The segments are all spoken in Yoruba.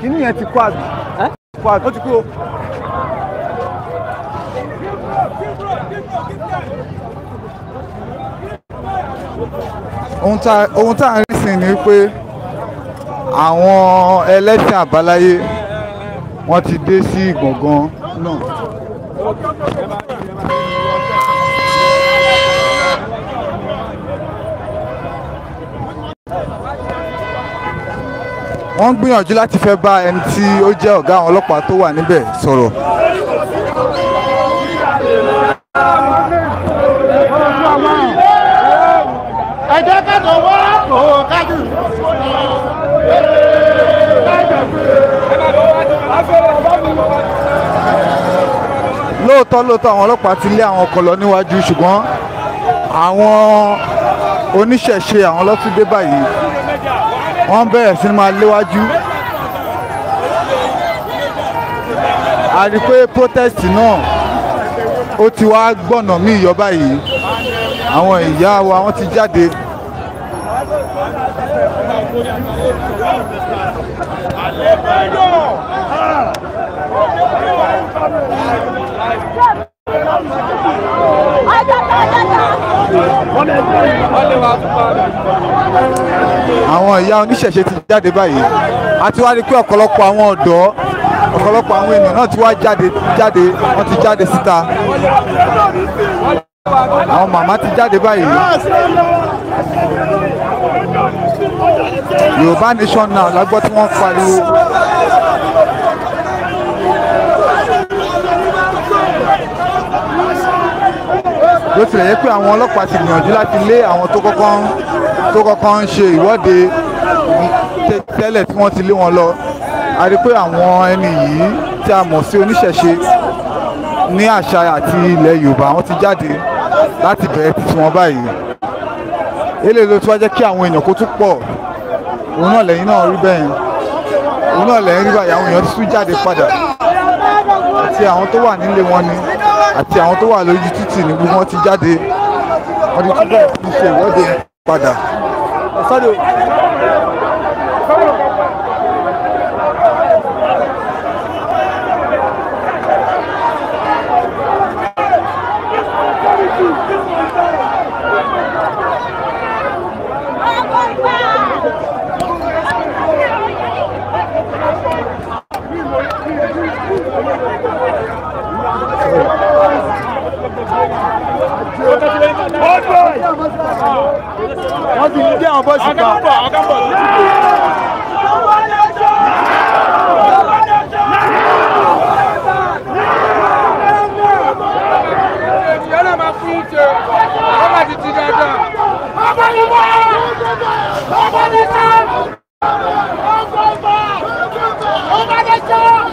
Kíní yẹn ti kó àbí? Ó ti kú o. Ohun tá à ń rí sí ni pé àwọn ẹlẹ́sìn àbáláyé wọ́n ti dé sí gbọ̀ngàn náà. Wọ́n ń gbìyànjú láti fẹ́ bá ẹni tí ó jẹ́ ọ̀gá àwọn ọlọ́pàá tó wà níbẹ̀ sọ̀rọ̀. Ẹ jẹ́ ká tó wá kó kájú. Lóòótọ́ lóòótọ́ àwọn ọlọ́pàá ti lé àwọn ọkọ̀ lọ níwájú, ṣùgbọ́n àwọn oníṣẹ̀ṣe àwọn ló tún dé báyìí, wọ́n bẹ̀rẹ̀ sí máa léwájú. A rí pé protest náà ó ti wá gbọ̀nà míì yọ báyìí, àwọn ìyá wa wọ́n ti jáde. Àwọn ìyá oníṣẹ̀ṣe ti jáde báyìí, a ti wá rí pé ọ̀pọ̀lọpọ̀ àwọn ọ̀dọ́, ọ̀pọ̀lọpọ̀ àwọn ènìyàn náà ti wá jáde, wọ́n ti jáde síta. Àwọn màmá ti jáde báyìí. Yorùbá Nation Now la gbọ́ tí wọ́n pariwo. Bó tilẹ̀ yẹ pé àwọn ọlọ́pàá ti gbìyànjú láti lé àwọn tó kọ́kọ́ ń ṣe ìwọ́de tẹ́lẹ̀ tí wọ́n ti lé wọn lọ. A rí pé àwọn ẹni yìí tí a mọ̀ sí oníṣẹ̀ṣe ní àṣà àti ilẹ̀ Yorùbá wọ́n ti jáde láti bẹ̀rẹ̀ títí wọn báyìí. Eléyìí ló tún wá jẹ́ kí àwọn èèyàn kó tún pọ̀. Òun náà lẹ́yìn náà rí bẹ́ẹ̀, òun náà lẹ́yìn rí báyìí, àwọn èèyàn ti tún jáde padà. Àti àwọn tó wà nílé wọn ni àti àwọn tó wà lójú títì ní gbogbo wọn ti jáde, wọ́n ti tún bẹ̀rẹ̀ sí ṣe ìwọ́de padà. Wọ́n ti dé àwọn bọ́ọ̀sì kan.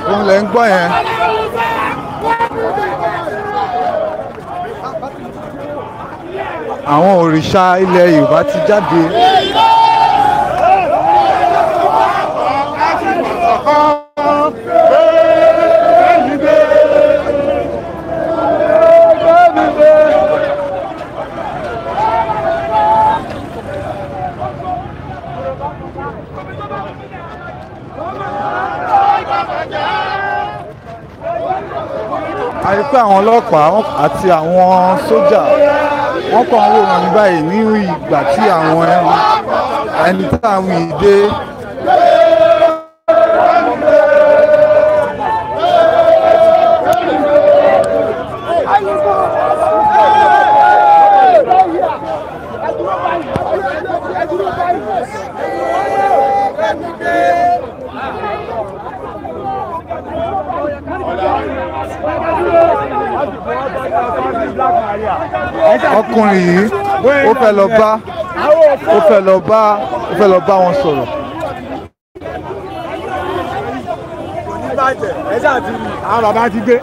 Òun lẹ̀ ń gbọ́ yẹn. Àwọn òrìṣà ilẹ̀ Yorùbá ti jáde. A rí pé àwọn ọlọ́pàá àti àwọn sójà wọ́n kàn ń wòran ní báyìí ní ìgbà tí àwọn ẹni tá à ń wí dé. Ọkùnrin yìí ó fẹ́ lọ bá ó fẹ́ lọ bá ó fẹ́ lọ bá wọn sọ̀rọ̀. Àwọn bàbá ti gbé.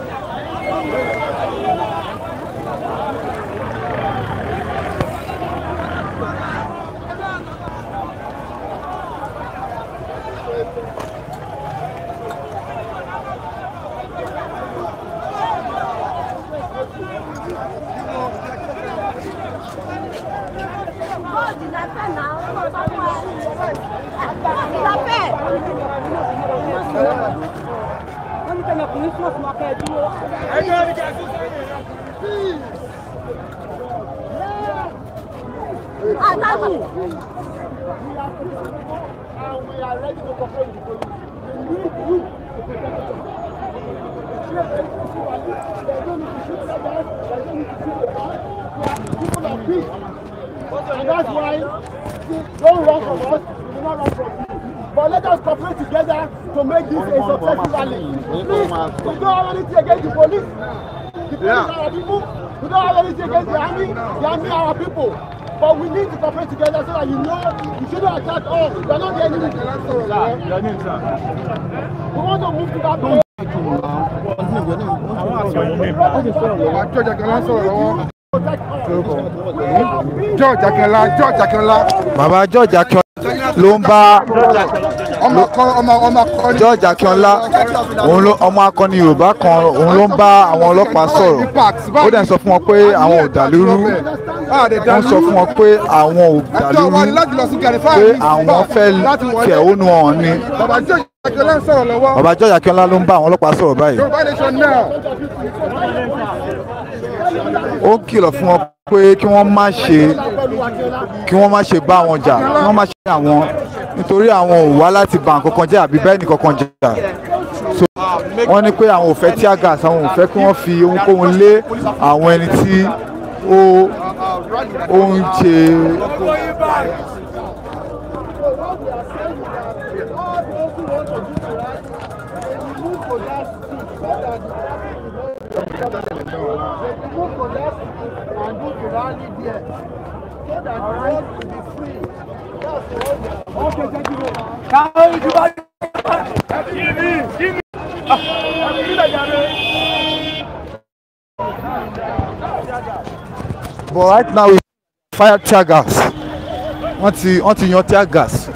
And we are ready to cooperate with the police. We need you to protect us. They don't need to shoot the guys, they don't need to shoot the guys. People are peace. And that's why don't run from us, we do not run from you. But let us cooperate together to make this a successful rally. Please, we don't have anything against the police. The police are our people. We don't have anything against the army. The army are our people. But we need to cooperate together so that you know you shouldn't attack us. We are not the enemy. We want to move to that place. George Akinola, George Akinola. Bàbá George Akinola ló ń bá George Akinola, òun ló ọmọ akọni Yorùbá kan, òun ló ń bá àwọn ọlọ́pàá sọ̀rọ̀. Ó dẹ̀ sọ fún wọn pé àwọn ò dàlúrú. Wọ́n sọ fún wọn pé àwọn ò dàlúrú, pé àwọn fẹ́ fẹ̀hónú hàn ni. Bàbá George Akinola ń sọ̀rọ̀ lọ́wọ́. Bàbá George Akinola ló ń bá àwọn ọlọ́pàá sọ̀rọ̀ báyìí. Ó ń kìlọ̀ fún wọn pé kí wọ́n má ṣe bá wọn jà, kí wọ́n má ṣe àwọn, nítorí àwọn ò wá láti bà nǹkan kan jẹ́ àbí bẹ́ẹ̀ nìkan kan jà. So wọ́n ní pé àwọn ò fẹ́ tear gas, àwọn ò fẹ́ kí wọ́n fi ohunkóhun lé àwọn ẹni tí ó ń ṣe. Move to that and do the rally there so that the road will be free. That's the road. Okay, thank you. But right now we fire tear gas. Wọ́n ti yan tear gas.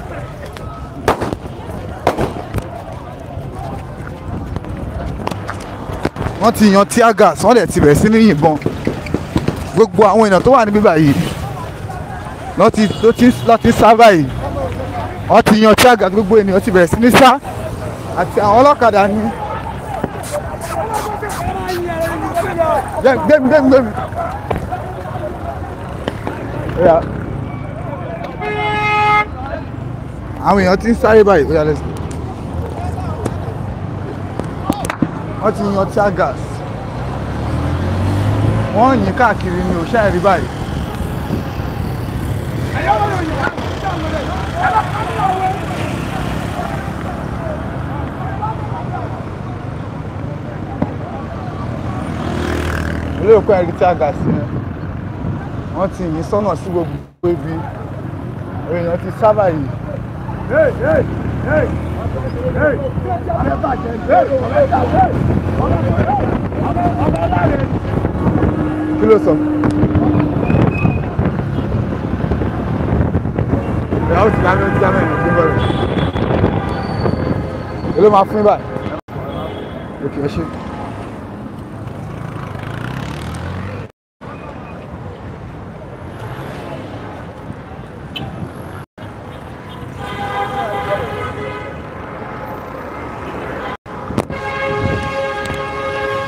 Wọ́n ti yan tear gas, wọ́n dẹ̀ ti bẹ̀rẹ̀ sí ní yìnbọn. Gbogbo àwọn èèyàn tó wà níbí báyìí lọ́ ti sá báyìí. Wọ́n ti yan tear gas, gbogbo ènìyàn ti bẹ̀rẹ̀ sí ní sá, àti àwọn ọlọ́kadà ni. Gbẹ̀mí gbẹ̀mí gbẹ̀mí. Àwọn èèyàn ti ń sáré báyìí. Oya, let's go. Wọ́n ti yan tear gas, wọ́n yìn káàkiri ní òṣà ẹ̀rí báyìí. Olóòkú ẹ̀rí tear gas yẹn, wọ́n ti yìn sọ́nà sí gbogbo ibi, àwọn èèyàn ti sábà yìí. Hey, hey, hey, hey, Kí ló sọ? Ìyàwó ti lámẹ́ ti lámẹ́ ìrìn fún bẹ̀rẹ̀. Èló máa fún báyìí? Òkè ẹ ṣe.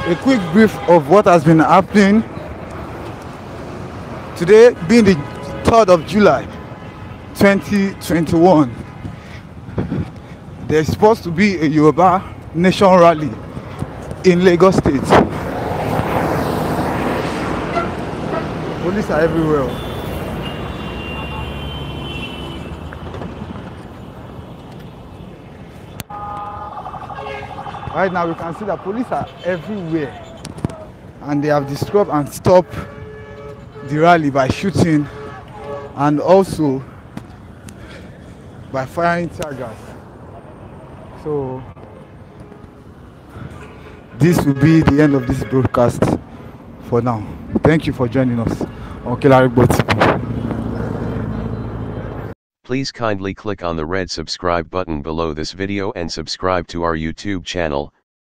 A quick brief of what has been happening today, being the 3rd of July 2021. There's supposed to be a Yoruba Nation rally in Lagos State. Police are everywhere. Right now we can see that police are everywhere, and they have disrupted and stopped the rally by shooting and also by firing tear gas. So this will be the end of this broadcast for now. Thank you for joining us on Kilarigbo TV. Please kindly click on the red subscribe button below this video and subscribe to our YouTube channel.